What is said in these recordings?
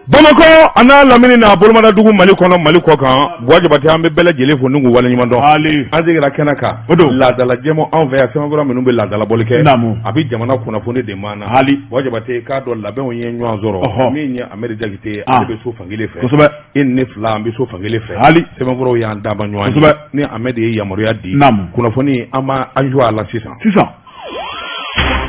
Bamakɔ a n'a lamini n'a bolomadadugu Mali kɔnɔ Mali kɔ kan Buwa Jabate an bɛ bɛɛ lajɛlen fo ni k'u waleɲuman dɔn Haali an seginna kɛnɛ kan O don. laadala jɛmu anw fɛ yan sɛbɛnfura minnu bɛ laadalabɔli kɛ Naamu. a bɛ jamana kunnafoni de maa na Haali. Buwa Jabate k'a dɔn labɛnw ye ɲɔgɔn sɔrɔ Ɔhɔ. min ye Amedi Jakite Ah. ale bɛ so fankelen fɛ Kosɛbɛ. e ni ne fila an bɛ so fankelen fɛ Haali. sɛbɛnfuraw y'an dama ɲɔgɔn ye Kosɛbɛ. ni Amedi ye yamaruya di Naamu. kunnafoni an b'an jɔ a la sisan Sisan.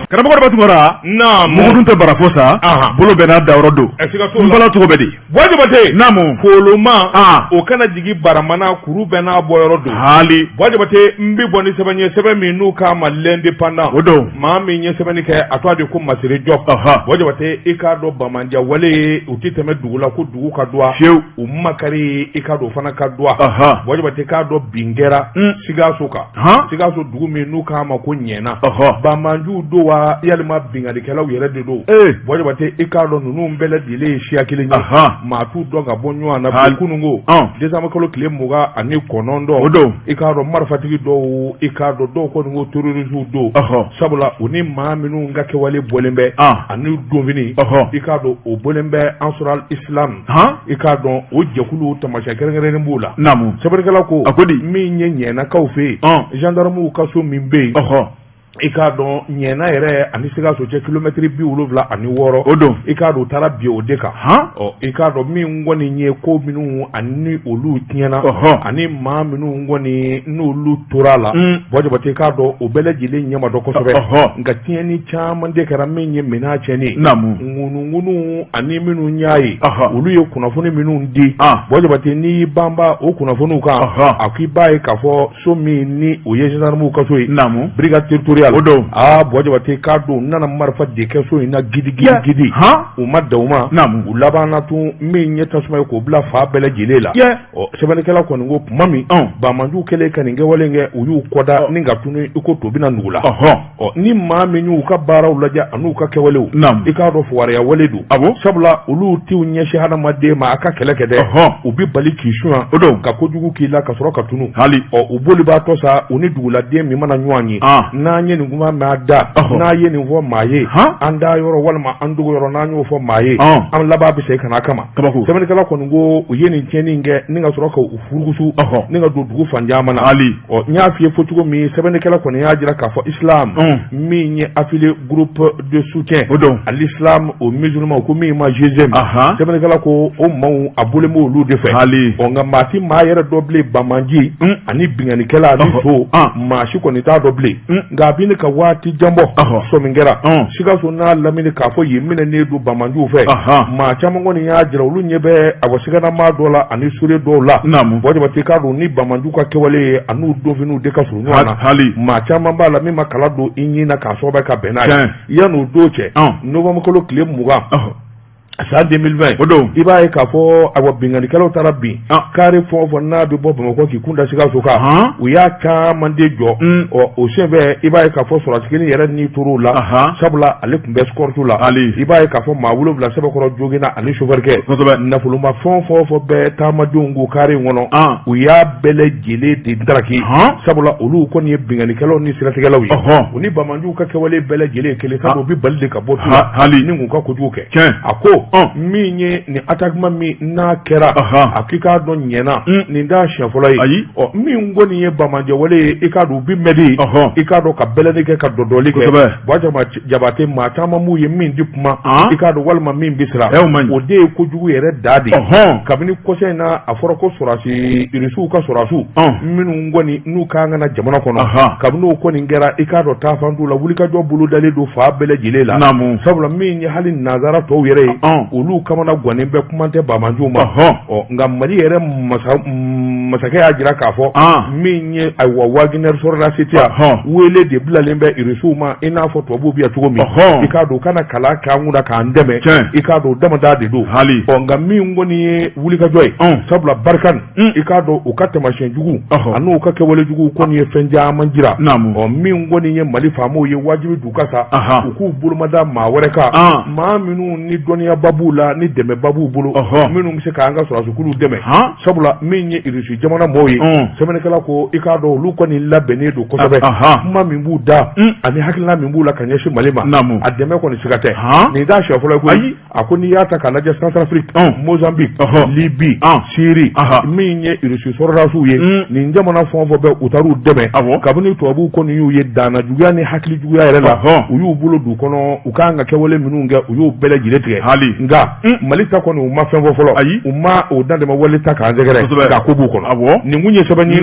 Karamɔgɔ Daba Tunkara. naamu Mugu dun tɛ barafo sa. Ahan. Bolo bɛɛ n'a dayɔrɔ don. Ɛ, siga t'o N la bala cogo bɛ di? Buwa Jabate Naamu. koloma Ah. o kana jigin baramana kuru bɛɛ n'a bɔyɔrɔ don Haali. Buwa Jabate n bɛ bɔ ni sɛbɛn ye sɛbɛn min n'u k'a ma l'indépendant O don. maa min ye sɛbɛnni kɛ a tɔgɔ de ko Masire Jɔp Ɔhɔ. Buwa Jabate i k'a dɔn bamanja wale u tɛ tɛmɛ dugu la ko dugu ka duwa Fiyewu. u makari i k'a dɔn o fana ka duwa Ɔhɔ. Buwa Jabate k'a dɔn bin kɛra Mm. Sikaso kan Han. Sikaso dugu min n'u k'a ma ko Ɲɛna Ɔhɔ. banmanjuw don wa yalima binkannikɛlaw yɛrɛ de don Ee. Buwa Jabate i k'a dɔn ninnu bɛɛ lajɛlen ye siya kelen ye Ahan. maa t'u dɔn ka bɔ ɲɔgɔn na Hali. kununko Ɔn. décembre kalo tile 29 O don. i k'a dɔn marifatigi dɔw i k'a dɔn dɔw kɔni ko terroristew don Ɔhɔ. sabula u ni maa minnu ka kɛwale bɔlen bɛ Ah. ani donfini Ɔhɔ. i k'a dɔn o bɔlen bɛ Ansar Islam Han. i k'a dɔn o jɛkulu taamasiyɛn kɛrɛnkɛrɛnnen b'o la Naamu. sɛbɛnnikɛla ko A ko di? min ye ɲɛnakaw fɛ yen Ɔn. gendarmew ka so min bɛ yen Ɔhɔ. i k'a dɔn ɲɛna yɛrɛ ani Sikaso cɛ kilomɛtiri 76 O don. i k'a dɔn u taara bin o de kan Han. ɔ i k'a dɔn min kɔni ye ko minnu ani olu tiɲɛna Ɔhɔ. ani maa minnu kɔni n'olu tora a la Mm. Buwa Jabate i k'a dɔn o bɛɛ lajɛlen ɲɛ ma dɔn kosɛbɛ Ɔhɔ. nka tiɲɛni caman de kɛra min ye minɛn tiɲɛni ye Naamu. ŋunuŋunu ani minnu y'a ye Ɔhɔ. olu ye kunnafoni minnu di Ah. Buwa Jabate n'i y'i banba o kunnafoniw kan Ɔhɔ. a k'i b'a ye k'a fɔ so min ni o ye gendarmew ka so ye Naamu. brigade territoriale O don. aa Buwa Jabate k'a don u nana marifa de kɛ so in na gidi gidi gidi Han. u ma dan o ma Naamu. u labanna tun min ye tasuma ye k'o bila fa bɛɛ lajɛlen la Yɛ. ɔ sɛbɛnnikɛla kɔni ko tuma min Ɔn. banmanjuw kɛlen ka nin kɛwale in kɛ u y'u kɔda ni ka tunu i ko to bɛna nugu la Ɔhɔ. ɔ ni maa min y'u ka baaraw lajɛ an'u ka kɛwalew Naamu. i k'a dɔn fugariya wale don Awɔ. sabula olu t'u ɲɛsin hadamaden ma a ka kɛlɛ kɛ dɛ Ɔhɔ. u bɛ bali k'i suɲɛ O don. ka kojugu k'i la ka sɔrɔ ka tunu Hali. ɔ u bolibaatɔ sa u ni duguladen min mana ɲɔgɔn ye Ah. n'an ye nin kuma mɛn a da Ɔhɔ. n'a ye nin fɔ maa ye Han. an da yɔrɔ walima an dogo yɔrɔ n'an y'o fɔ maa ye Ɔn. an laban bɛ segin ka na a kama Kabako. sɛbɛnnikɛla kɔni ko u ye nin tiɲɛni in kɛ ni ka sɔrɔ ka u furukusu Ɔhɔ. ni ka don dugu fan caman na Hali. ɔ n y'a f'i ye fɔ cogo min sɛbɛnnikɛla kɔni y'a jira k'a fɔ islam Ɔn. min ye affilié groupe de soutien O don. à l'islam aux musulmans ko min ma GISM Ahan. sɛbɛnnikɛla ko o maaw a bɔlen b'olu de fɛ Hali. ɔ nka maa ti maa yɛrɛ dɔn bilen banmanji Mm. ani binkannikɛla ani Ɔhɔ. so Ah. maa si kɔni t'a dɔn bilen Mm. nka a bɛ ne ka waati jan bɔ Ɔhɔ. sɔmi kɛra Ɔn. Sikaso n'a lamini k'a fɔ yen minɛnen don banmanjiw fɛ Ahan. maa caman kɔni y'a jira olu ɲɛ bɛ awɔ siganamaa dɔ la ani sure dɔw la Naamu. Buwa Jabate k'a dɔn ni banmanjiw ka kɛwale ye an'u donfiniw de ka surun ɲɔgɔn na Hali. maa caman b'a la min ma kala don i ɲin na k'a sababu ka bɛn n'a Tiɲɛ. ye yan'o don cɛ Ɔn. novembre kalo tile 20 Ɔhɔ. san 2020 O don. i b'a ye k'a fɔ awa binkannikɛlaw taara bin Ah. kari fɛn o fɛn n'a bɛ bɔ Bamakɔ k'i kun da Sikaso kan Han. u y'a caman de jɔ Mm. ɔ o senfɛ i b'a ye k'a fɔ sɔrɔdasi kelen yɛrɛ ni tor'o la Ahan. sabula ale tun bɛ escorte la Ali. i b'a ye k'a fɔ maa 7 sɛbɛkɔrɔ joginna ani chauffeur kɛ Kosɛbɛ. nafoloma fɛn o fɛn o fɛn bɛ taamadenw kun kari in kɔnɔ Ah. u y'a bɛɛ lajɛlen de daraki Han. sabula olu kɔni ye binkannikɛlaw ni siratigɛlaw ye Ɔhɔ. u ni banmanjiw ka kɛwale bɛɛ lajɛlen ye kelen sabu u bɛ bali de ka bɔ tu la Ha- Hali. ni k'u ka kojugu kɛ Tiɲɛ. a ko Ɔn. min ye nin attaquement min n'a kɛra Ɔhɔn. a k'i k'a dɔn ɲɛna Mm. nin t'a siɲɛ fɔlɔ ye Ayi. ɔ min kɔni ye bamanjɛwale ye i k'a dɔn u bi mɛn de Ɔhɔn. i k'a dɔn ka bɛlɛnni kɛ ka dɔdɔli kɛ Kosɛbɛ. Buwa Jabate maa caman b'u ye min di kuma An. i k'a dɔn walima min bɛ siran Ɛ, o man ɲi. o de ye kojugu yɛrɛ da de ye Ɔhɔn. kabini kɔsa in na a fɔra ko sɔrɔdasi irisiw ka sɔrɔdasiw Ɔn. minnu kɔni n'u kan ka na jamana kɔnɔ Ahan. kabini o kɔni kɛra i k'a dɔn taafan t'u la wulikajɔ bolodalen don fan bɛɛ lajɛlen la Naamu. sabula min ye hali nanzara tɔw yɛrɛ ye Ɔn. olu kamana gannen bɛ kuma tɛ banmanjiw ma Ɔhɔn. ɔ nka Mali yɛrɛ masakɛ y'a jira k'a fɔ An. min ye ayiwa Wagner sɔrɔdasi tɛ yan Ɔhɔn. wele de bilalen bɛ irisiw ma i n'a fɔ tubabuw bɛ yan cogo min Ɔhɔn. i k'a dɔn u kana kala k'an kunna k'an dɛmɛ Tiɲɛ. i k'a dɔn o damada de don Hali. ɔ nka min kɔni ye wulikajɔ ye Ɔn. sabula Barkhane Mm. i k'a dɔn u ka taamasiyɛn jugu Ɔhɔ. an'u ka kɛwale jugu kɔni ye fɛn caman jira Naamu. ɔ min kɔni ye Mali faamaw ye wajibi d'u ka sa Ahan. u k'u bolomada maa wɛrɛ kan An. maa minnu ni dɔnniya baaraba b'u la ni dɛmɛba b'u bolo minnu bɛ se k'an ka sɔrɔdasikulu dɛmɛ sabula min ye Irisi jamana mɔgɔw ye sɛbɛnnikɛla ko i k'a dɔn olu kɔni labɛnnen don kosɛbɛ kuma min b'u da ani hakilina min b'u la ka ɲɛsin Mali ma a dɛmɛ kɔni siga tɛ nin t'a siɲɛ fɔlɔ ye koyi a ko n'i y'a ta k'a lajɛ Centrafrique Mozambique Libye Syrie min ye Irisi sɔrɔdasiw ye nin jamana fɛn o fɛn bɛ u taar'u dɛmɛ kabini tubabuw kɔni y'u ye danna juguya ni hakili juguya yɛrɛ la u y'u bolo d'u kɔnɔ u kan ka kɛwale minnu kɛ u y'u bɛɛ lajɛlen tigɛ hali nka Mali ta kɔni u ma fɛn fɔ fɔlɔ ayi u ma o dantɛmɛ wale ta k'an sɛgɛrɛ nka ko b'u kɔnɔ nin kun ye sɛbɛn ye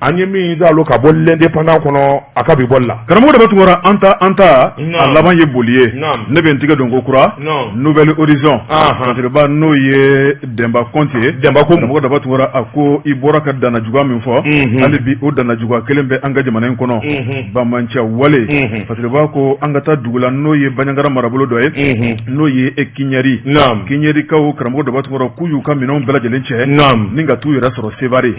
an ye min zalo ka bɔ l'Indépendant kɔnɔ a ka bi bɔli la karamɔgɔ Daba Tunkara an ta an ta a laban ye boli ye ne bɛ n tigɛ don ko kura Nouvel Horizon fasiriba n'o ye Denba Kɔnte ye Denba ko karamɔgɔ Daba Tunkara a ko i bɔra ka danna juguya min fɔ hali bi o danna juguya kelen bɛ an ka jamana in kɔnɔ banbaanciya wale fasiriba ko an ka taa dugu la n'o ye Banjagara marabolo dɔ ye n'o ye Kiɲɛri Kiɲɛrikaw karamɔgɔ Daba Tunkara k'u y'u ka minɛnw bɛɛ lajɛlen cɛ ni ka t'u yɛrɛ sɔrɔ Sevare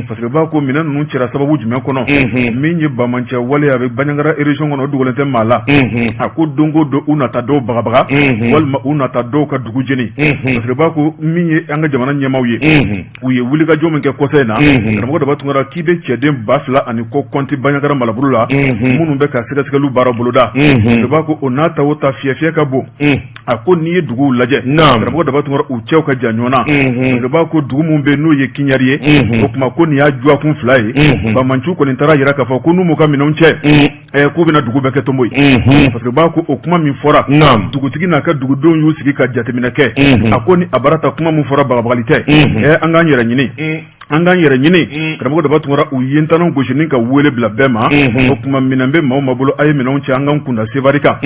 fasiriba ko minɛn ninnu cɛra sababu jumɛn kɔnɔ min ye banbaanciya wale a bɛ Banjagara région kɔnɔ o dogolen tɛ maa la a ko don o don u nata dɔw bagabaga walima u nata dɔw ka dugu jeni fasiriba ko min ye an ka jamana ɲɛmaaw ye u ye wulikajɔ min kɛ kɔsa in na karamɔgɔ Daba Tunkara k'i bɛ cɛden 2000 ani kɔ kɔnti Banjagara marabolo la minnu bɛ ka sɛgɛsɛgɛliw baara boloda fasiriba ko o n'a ta o ta fiyɛfiyɛ ka bon a ko n'i ye duguw lajɛ karamɔgɔ Daba Tunkara u cɛw ka jan ɲɔgɔn na fasiriba ko dugu min bɛ n'o ye Kiɲɛri ye o tuma ko nin y'a dɔgɔkun 2 ye banbaanciw kɔni taara jira k'a fɔ ko n'u m'u ka minɛnw cɛ k'u bɛna dugu bɛɛ kɛ tonbo ye fasiriba ko o kuma min fɔra dugutigi n'a ka dugudenw y'u sigi ka jateminɛ kɛ a ko ni a bara ta kuma min fɔra bagabagali tɛ an k'an yɛrɛ ɲini an k'an yɛrɛ ɲini karamɔgɔ Daba Tunkara u ye ntalan gosi ni ka wele bila bɛɛ ma o tuma minɛn bɛ maaw ma bolo a ye minɛnw cɛ an k'an kunda Sevare kan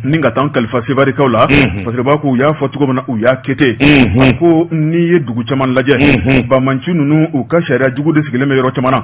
ni ka taa an kalifa Sevarekaw la fasiriba ko u y'a fɔ cogo min na u y'a kɛ ten a ko n'i ye dugu caman lajɛ banbaanci ninnu u ka sariya jugu de sigilen bɛ yɔrɔ caman na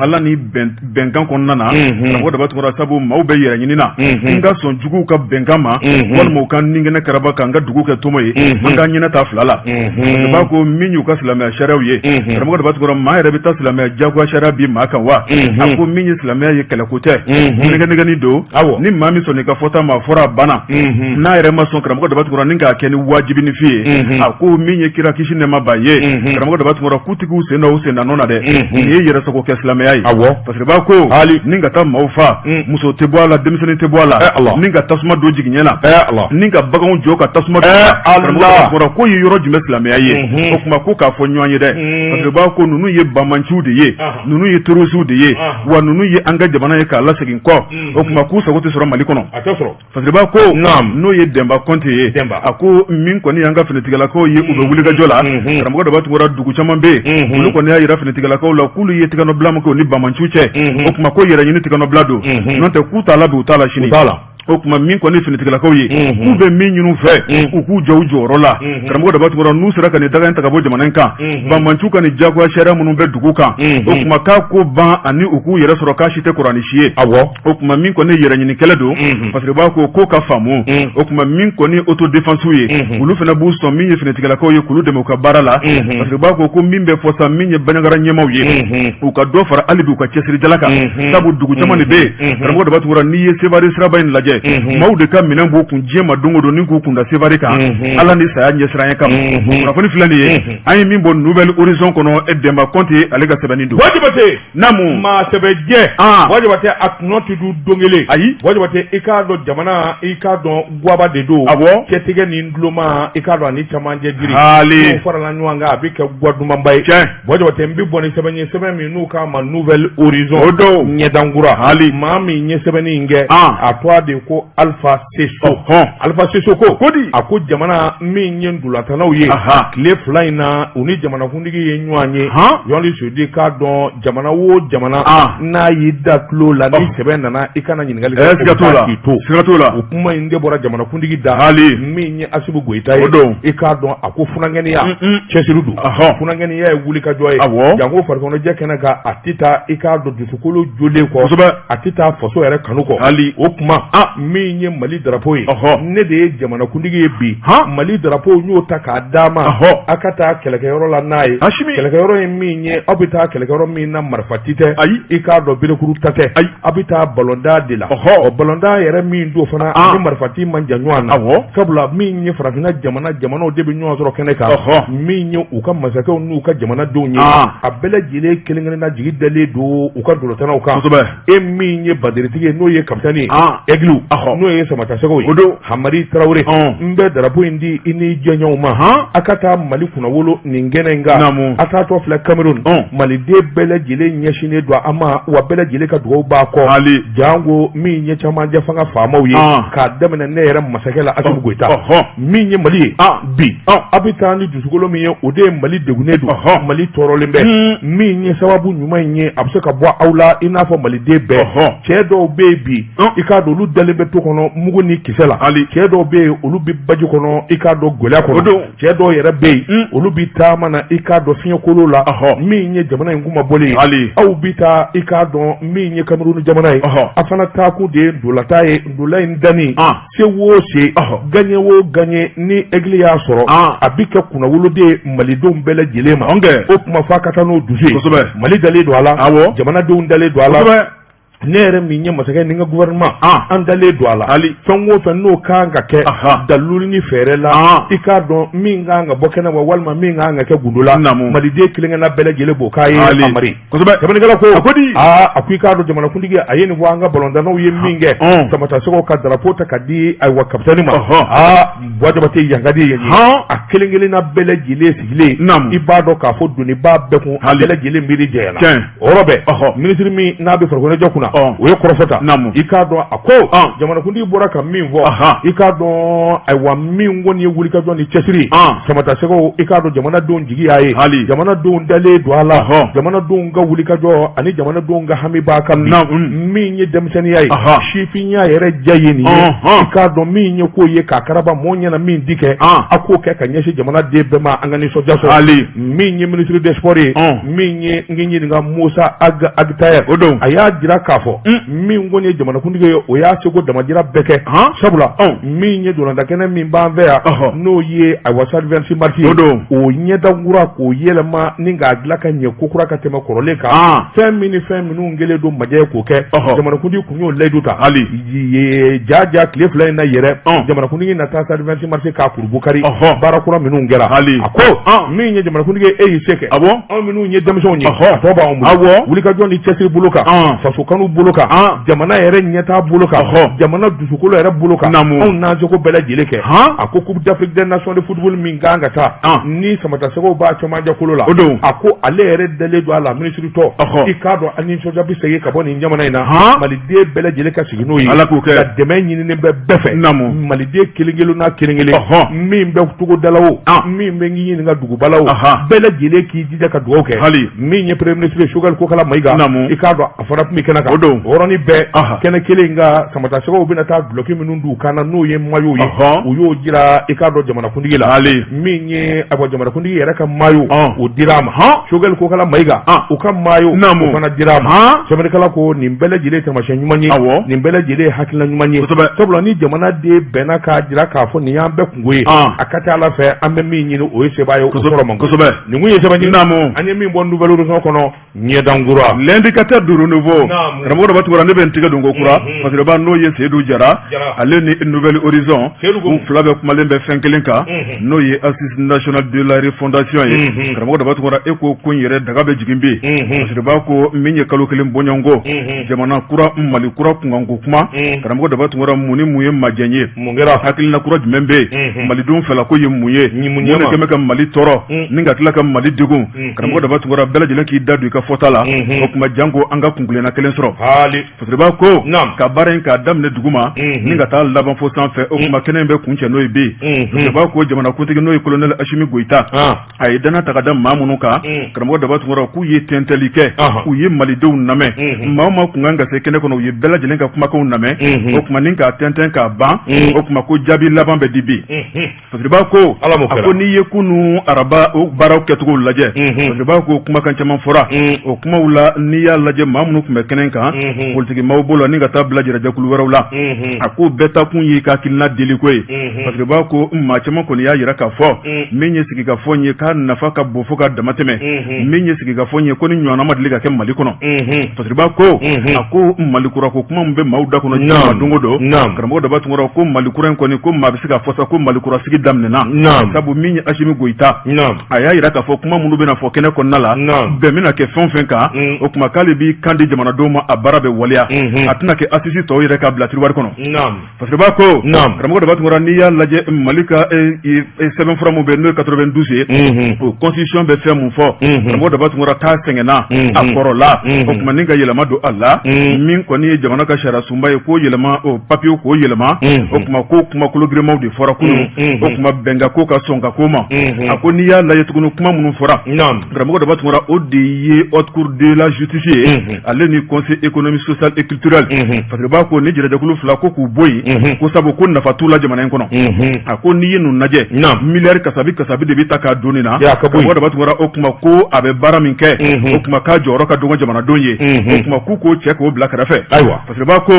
Ala ni bɛnkan kɔnɔna na karamɔgɔ Daba Tunkara sabu maaw bɛ yɛrɛ ɲini na n ka sɔn juguw ka bɛnkan ma walima u ka ninkɛnɛ karaba k'an ka dugu kɛ tomo ye an k'an ɲɛnɛ ta fila la fasiriba ko min y'u ka silamɛya sariyaw ye karamɔgɔ Daba Tunkara maa yɛrɛ bɛ taa silamɛya jagoya sariya bin maa kan wa a ko min ye silamɛya ye kɛlɛko tɛ nɛgɛnɛgɛni don ni maa min sɔnna i ka fɔta ma a fɔra a banna n'a yɛrɛ ma sɔn karamɔgɔ Daba Tunkara ni k'a kɛ ni wajibi ni fi ye a ko min ye kira kisi nɛɛma b'a ye karamɔgɔ Daba Tunkara k'u tigiw sen da u sen da nɔ na dɛ nin ye yɛrɛsago kɛ silamɛya ye fasiriba ko hali ni ka taa maaw faa muso tɛ bɔ a la denmisɛnnin tɛ bɔ a la ni ka tasuma don jigiɲɛ na ni ka baganw jɔ ka tasuma don karamɔgɔ k'o ye yɔrɔ jumɛn silamɛya ye o tuma ko k'a fɔ ɲɔgɔn ye dɛ fasiriba ko ninnu ye banbaanciw de ye ninnu ye terrorisiw de ye wa ninnu ye an ka jamana ye k'a lasegin kɔ o tuma k'u sago tɛ sɔrɔ Mali kɔnɔ Fasiriba ko n'o ye Denba Kɔnte ye a ko min kɔni y'an ka finitigilakaw ye u bɛ wulikajɔ la karamɔgɔ Daba Tunkara dugu caman bɛ yen olu kɔni y'a jira finitigilakaw la k'olu ye tigɛnɔbila min kɛ u ni banbaanciw cɛ o tuma ko yɛrɛ ɲini tigɛnɔbila don n'o tɛ k'u t'a la bi u t'a la sini o tuma min kɔni finitigilakaw ye k'u bɛ min ɲini u fɛ u k'u jɔ u jɔyɔrɔ la karamɔgɔ Daba Tunkara n'u sera ka nin daga in ta ka bɔ jamana in kan banbaanciw ka nin jagoya sariya minnu bɛ dugu kan o tuma k'a ko ban ani u k'u yɛrɛ sɔrɔ k'a si tɛ kuranɛ si ye o tuma min kɔni yɛrɛ ɲini kɛlɛ don fasiriba ko ko ka faamu o tuma min kɔni autodéfense ye olu fana b'u sɔn min ye finitigilakaw ye k'olu dɛmɛ u ka baara la fasiriba ko ko min bɛ fɔ sa min ye Banjagara ɲɛmaaw ye u ka dɔ fara hali bi u ka cɛsiri jala kan sabu dugu caman de bɛ yen karamɔgɔ Daba Tunkara n'i ye Sevare siraba in lajɛ maaw de ka minɛn b'u kun diɲɛ ma don o don ni k'u kunda Sevare kan Ala ni saya ɲɛsiranɲɛ kama kunnafoni filɛ nin ye an ye min bɔ Nouvel Horizon kɔnɔ e Denba Kɔnte ale ka sɛbɛnni don. Buwa Jabate. Naamu. Maa sɛbɛjɛ. An. Buwa Jabate a tɔnɔ tɛ dun don kelen. Ayi. Buwa Jabate i k'a dɔn jamana i k'a dɔn gwaba de don. Awɔ. Cɛtigɛ ni duloma i k'a dɔn ani camancɛ jiri. Haali. N'o farala ɲɔgɔn kan a bɛ kɛ gwa dumanba ye. Tiɲɛ. Buwa Jabate n bɛ bɔ ni sɛbɛn ye sɛbɛn min n'u k'a ma Nouvel Horizon. O don. Ɲɛdankura. Haali. Maa min ye sɛbɛnni in kɛ. An. A tɔgɔ de ko Alpha Seso. Ɔhɔn. Alpha Seso ko. Ko di? A ko jamana min ye ntolatannaw ye. Aha. Tile 2 in na u ni jamanakuntigi ye ɲɔgɔn ye. Han. Yɔli Sodi k'a dɔn jamana o jamana. An. N'a y'i da tulo la ni sɛbɛn nana i kana ɲininkali kɛ. Siga t'o la. K'i to. Siga t'o la. O kuma in de bɔra jamanakuntigi da. Haali. Min ye Asimi Goyita ye. O don. I k'a dɔn a ko funankɛninya. Un un. Cɛsiri don. Ɔhɔn. Funankɛninya ye wulikajɔ ye. Awɔ. Janko farikɔnɔjɛ kɛnɛ kan a tɛ taa i k'a dɔn dusukolo jolen kɔ. Kosɛbɛ. A tɛ taa faso yɛrɛ kanu kɔ. Haali. O kuma. An. Min ye Mali drapeau ye, ne de ye jamanakuntigi ye bi. Mali drapeau n y'o ta k'a d'a ma, a ka taa kɛlɛkɛyɔrɔ la n'a ye. Kɛlɛkɛyɔrɔ ye min ye, aw bɛ taa kɛlɛkɛyɔrɔ min na marifati tɛ, ayi, i k'a dɔn berekuru ta tɛ, ayi, aw bɛ taa balontan de la. Ɔ balontan yɛrɛ min don fana, ni marifati man jan ɲɔgɔn na, sabula min ye farafinna jamana jamanaw de bɛ ɲɔgɔn sɔrɔ kɛnɛ kan, min ye u ka masakɛw n'u ka jamanadenw ye, a bɛɛ lajɛlen kelen kelenna jigi dalen don u ka ntolatanaw kan. E min ye banderitigi ye, n'o ye kapitɛni ye, Aigles, n'o ye samatasɛgɛw ye, o don Hamari Tarawele, n bɛ drapeau in di i ni jɛɲɔgɔnw ma, a ka taa Mali kunnawolo nin kɛnɛ in kan. A taatɔ filɛ Cameroun, maliden bɛɛ lajɛlen ɲɛsinnen don a ma, wa bɛɛ lajɛlen ka dugawu b'a kɔ, janko min ye camancɛ fanga faamaw ye, k'a daminɛ ne yɛrɛ masakɛ la Asimi Goyita. Min ye Mali ye bi, a bɛ taa ni dusukolo min ye, o de ye Mali degunnen don, Mali tɔɔrɔlen bɛ. Min ye sababu ɲuman in ye, a bɛ se ka bɔ aw la i n'a fɔ maliden bɛɛ. Cɛ dɔw bɛ yen bi, i k'a dɔn olu dalen bɛ to kɔnɔ mugu ni kisɛ la. Cɛ dɔw bɛ yen, olu bɛ baji kɔnɔ, i k'a dɔn gɛlɛya kɔnɔ. Cɛ dɔw yɛrɛ bɛ yen, olu bɛ taama na, i k'a dɔn fiɲɛkolo la. Min ye jamana in kunmabɔli ye, aw bɛ taa, i k'a dɔn min ye Cameroun jamana ye, a fana taakun de ye ntolatan ye. Ntola in danni, se o se, gagné o gagné, ni Aigle y'a sɔrɔ, a bɛ kɛ kunnawolo de ye malidenw bɛɛ lajɛlen ma. O tuma f'a ka taa n'o dusu ye. Mali dalen don a la, jamanadenw dalen don a la. Ne yɛrɛ min ye masakɛ ni n ka gouvernement, an dalen don a la. Fɛn o fɛn n'o kan ka kɛ dalilu ni fɛɛrɛ la, i k'a dɔn min kan ka bɔ kɛnɛ ma walima min kan ka kɛ gundo la, maliden kelenkelenna bɛɛ lajɛlen b'o k'a ye. Amari sɛbɛnnikɛla ko, a ko di? Aa, a ko i k'a dɔn jamanakuntigi a ye nin fɔ an ka balontannaw ye min kɛ, samatasɛgɛw ka drapeau ta ka di ayiwa kapitɛni ma. Aa, Buwa Jabate, yan ka di yen ye. A kelen kelenna bɛɛ lajɛlen sigilen, i b'a dɔn k'a fɔ doni b'a bɛɛ kun, a bɛɛ lajɛlen miiri jɛyana. O yɔrɔ bɛɛ, minisiri min n'a bɛ farikolo ɲɛnajɛ kunna, o ye kɔrɔfɔ ta. I k'a dɔn a ko jamanakuntigi bɔra ka min fɔ, i k'a dɔn ayiwa min kɔni ye wulikajɔ ni cɛsiri, samatasɛgɛw, i k'a dɔn jamanadenw jigi y'a ye, jamanadenw dalen don a la, jamanadenw ka wulikajɔ ani jamanadenw ka hami b'a kan. Min ye denmisɛnninya ye, sifinya yɛrɛ diya ye nin ye. I k'a dɔn min ye ko ye k'a karaba mɔɔ ɲɛna min di kɛ, a k'o kɛ ka ɲɛsin jamanaden bɛɛ ma, an ka nisɔndiya sɔrɔ. Min ye ministre des sports ye, min ye n k'i ɲininka Musa Ag Attaher, o don a y'a jira k'a fɔ min kɔni ye jamanakuntigi ye, o y'a seko damajira bɛɛ kɛ, sabula min ye ntolatanna kɛnɛ min b'an fɛ yan, n'o ye ayiwa stade 26 mars ye, o don o ɲɛda kura k'o yɛlɛma ni k'a dilan ka ɲɛ kokura ka tɛmɛ kɔrɔlen kan. Fɛn min ni fɛn minnu kɛlen don majɛ ye k'o kɛ, jamanakuntigi kun y'o layidu ta. Hali ja ja tile 2 in na yɛrɛ, jamanakuntigi na taa stade 26 mars k'a kurubukari baara kura minnu kɛra. Hali a ko min ye jamanakuntigi ye, e y'i se kɛ. Anw minnu ye denmisɛnw ye, a tɔ b'anw bolo, wulikajɔ ni cɛsiri bolo kan, faso kanu bolo kan, jamana yɛrɛ ɲɛtaa bolo kan, jamana dusukolo yɛrɛ bolo kan, anw n'an seko bɛɛ lajɛlen kɛ. A ko Coupe d'Afrique des Nations de football min kan ka taa ni samatasɛgɛw b'a cɛmancɛ kolo la, o don a ko ale yɛrɛ dalen don a la, minisiri tɔ, i k'a dɔn an nisɔndiya bɛ segin ka bɔ nin jamana in na, maliden bɛɛ lajɛlen ka sigi n'o ye. Ala k'o kɛ. Ka dɛmɛ ɲininen bɛ bɛɛ fɛ, maliden kelen kelen n'a kelen kelen, min bɛ togoda la o, min bɛ k'i ɲininka duguba la o, bɛɛ lajɛlen k'i jija ka dugawu kɛ. Hali min ye premier ministre Choguel Kokala Mayiga, i k'a dɔn a fana tun bɛ kɛnɛ kan. O don o yɔrɔnin bɛɛ, kɛnɛ kelen in kan, samatasɛgɛw bɛna taa dulɔki minnu don u kan na, n'o ye maillot ye, u y'o jira i k'a dɔn jamanakuntigi la. Hali min ye ayiwa jamanakuntigi yɛrɛ ka maillot, o dira a ma. Choguel Kokala Mayiga, u ka maillot, o fana dira a ma. Sɛbɛnnikɛla ko nin bɛɛ lajɛlen taamasiyɛn ɲuman ye, nin bɛɛ lajɛlen ye hakilina ɲuman ye, sabula ni jamanaden bɛnna k'a jira k'a fɔ nin y'an bɛɛ kunko ye, a ka ca Ala fɛ an bɛ min ɲini o ye sebaaya ye, o sɔrɔ man go. Nin kun ye sɛbɛn ye an ye min bɔ Nouvel Horizon kɔnɔ. Ɲɛdankura L'indicateur du renouveau, karamɔgɔ Daba Tunkara, ne bɛ n tigɛ don ko kura parce n'o ye Seyidu Jara, ale ni Nouvel Horizon u fila bɛɛ kumalen bɛ fɛn kelen kan, n'o ye Assise nationale de la refondation ye. Karamɔgɔ Daba Tunkara, e ko ko in yɛrɛ daga bɛ jigin bi, parce ko min ye kalo kelen bɔɲɔgɔnko jamana kura Mali kura kunkanko kuma. Karamɔgɔ Daba Tunkara, mun ni mun ye majɛ ye? Mun kɛra? Hakilina kura jumɛn bɛ yen? Malidenw fɛla ko ye mun ye? Mun de kɛlen bɛ ka Mali tɔɔrɔ ni ka tila ka Mali degun? Karamɔgɔ Daba Tunkara, bɛɛ lajɛlen k'i da don i ka fɔta la. O tuma janko an ka kuntilenna kelen sɔrɔ. Fasiriba ko ka baara in k'a daminɛ duguma ni ka taa laban fo sanfɛ, o tuma kɛnɛ in bɛ kuncɛ n'o ye bi. Fasiriba ko jamanakuntigi n'o ye colonel Asimi Goyita, a ye danaya ta ka da maa minnu kan, karamɔgɔ Daba Tunkara, k'u ye tɛntɛli kɛ, u ye malidenw lamɛn. Maa o maa kun kan ka se kɛnɛ kɔnɔ, u ye bɛɛ lajɛlen ka kumakanw lamɛn. O tuma ni k'a tɛntɛn k'a ban, o tuma ko jaabi laban bɛ di bi. Fasiriba ko a ko n'i ye kunun araba o baaraw kɛcogo lajɛ, Fasiriba ko kumakan caman fɔra. O kumaw la, n'i y'a lajɛ, maa minnu tun bɛ kɛnɛ kan, politikimaw b'o la ni ka taa bila jɛrɛjɛkulu wɛrɛw la, a ko bɛɛ ta kun y'i ka hakilina deliko ye. Fasiriba ko maa caman kɔni y'a jira k'a fɔ min ye sigikafɔ ye, k'a nafa ka bon fo ka damatɛmɛ. Min ye sigikafɔ ye, ko ni ɲɔgɔnna ma deli ka kɛ Mali kɔnɔ. Fasiriba ko, a ko Mali kura ko kuma min bɛ maaw da kɔnɔ diɲɛ don o don, karamɔgɔ Daba Tunkara, ko Mali kura in kɔni, ko maa bɛ se k'a fɔ sa ko Mali kura sigi daminɛna, sabu min ye Asimi Goyita, a y'a jira k'a fɔ kuma minnu bɛna fɔ kɛnɛ kɔnɔna la, bɛn bɛna kɛ fɛn o fɛn kan, o tuma k'ale b'i kan di jamanadenw ma, a baara bɛ waleya, a tɛna kɛ assises tɔw yɛrɛ ka bila tiroir kɔnɔ. Fasiriba ko, karamɔgɔ Daba Tunkara, n'i y'a lajɛ Mali ka sɛbɛnfura min bɛ n'o ye 92 ye, o constitution bɛ fɛn mun fɔ, karamɔgɔ Daba Tunkara, k'a sɛgɛnna, a kɔrɔla, o tuma ni ka yɛlɛma don a la. Min kɔni ye jamana ka sariya sunba ye, k'o yɛlɛma, o papiye k'o yɛlɛma, o tuma ko kuma kologirimanw de fɔra kunun. O tuma bɛnkan ko ka sɔn ka ko ma. A ko n'i y'a lajɛ tuguni, kuma minnu fɔra, karamɔgɔ Daba Tunkara, o de ye haute cour de la justice ye, ale ni conseil économique, social et culturel. Fasiriba ko ni jɛrɛjɛkulu fila ko k'u bɔ yen, ko sabu ko nafa t'u la jamana in kɔnɔ. A ko n'i ye ninnu lajɛ, miliyari kasabi kasabi de bɛ ta k'a don nin na. Karamɔgɔ Daba Tunkara, o tuma ko a bɛ baara min kɛ, o tuma k'a jɔyɔrɔ ka dɔgɔ jamanadenw ye. O tuma k'u k'o cɛ k'o bila kɛrɛfɛ. Ayiwa, Fasiriba ko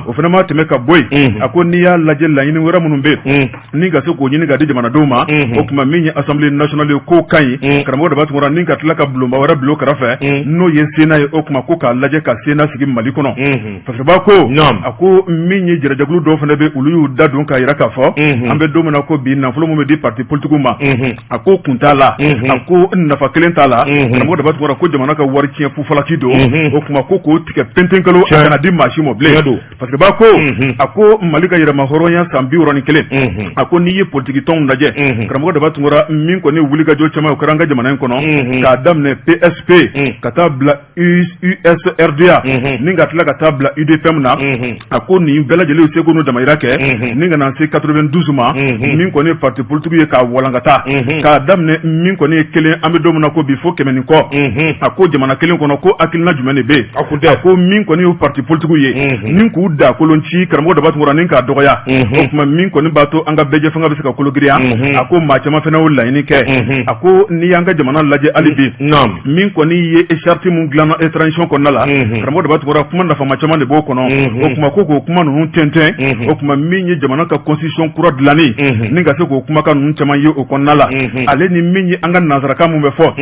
o fana ma tɛmɛ ka bɔ yen. A ko n'i y'a lajɛ, laɲini wɛrɛ minnu bɛ yen ni ka se k'o ɲini ka di jamanadenw ma, o tuma min ye assemblée nationale ye, k'o ka ɲi, karamɔgɔ Daba Tunkara, ni ka tila ka bulonba wɛrɛ bila o kɛrɛfɛ, n'o ye Sénat ye, o tuma ko k'a lajɛ ka Sénat sigi Mali kɔnɔ. Fasiriba ko, a ko min ye jɛrɛjɛkulu dɔw fana bɛ, olu y'u da don k'a jira k'a fɔ an bɛ don min na ko bi, nafolo min bɛ di parti politique ma, a ko kun t'a la, a ko nafa kelen t'a la. Karamɔgɔ Daba Tunkara ko jamana ka wari tiɲɛ fufalaki don. O tuma ko k'o tigɛ pentenkalo, a kana di maa si ma bilen. Fasiriba ko, a ko Mali ka yɛrɛma hɔrɔnya san 61, a ko n'i ye politiki tɔnw lajɛ, karamɔgɔ Daba Tunkara, min kɔni wulikajɔ caman o kɛra an ka jamana in kɔnɔ, k'a daminɛ PSP ka taa bila USRDA ni ka tila ka taa bila UDPM na, a ko nin bɛɛ lajɛlen seko n'u damayira kɛ ni ka na se 92 ma, min kɔni ye parti politique ye k'a walankata k'a daminɛ min kɔni ye kelen, an bɛ don min na ko bi, fo 100 ni kɔ. A ko jamana kelen kɔnɔ, ko hakilina jumɛn de bɛ yen? A ko min kɔni ye parti politique ye ni k'u da kolon ci, karamɔgɔ Daba Tunkara, ni k'a dɔgɔya, o tuma min kɔni b'a to an ka bɛɛjɛ fanga bɛ se ka kologiriya, a ko maa caman fana y'o laɲini kɛ. A ko n'i y'an ka jamana lajɛ hali bi, min kɔni ye charte min dilanna transition kɔnɔna la, karamɔgɔ Daba Tunkara, kuma nafama caman de b'o kɔnɔ. O tuma ko k'o kuma ninnu tɛntɛn, o tuma min ye jamana ka constitution kura dilanni ni ka se k'o kumakan ninnu caman ye o kɔnɔna la, ale ni min ye an ka nansarakan min bɛ fɔ,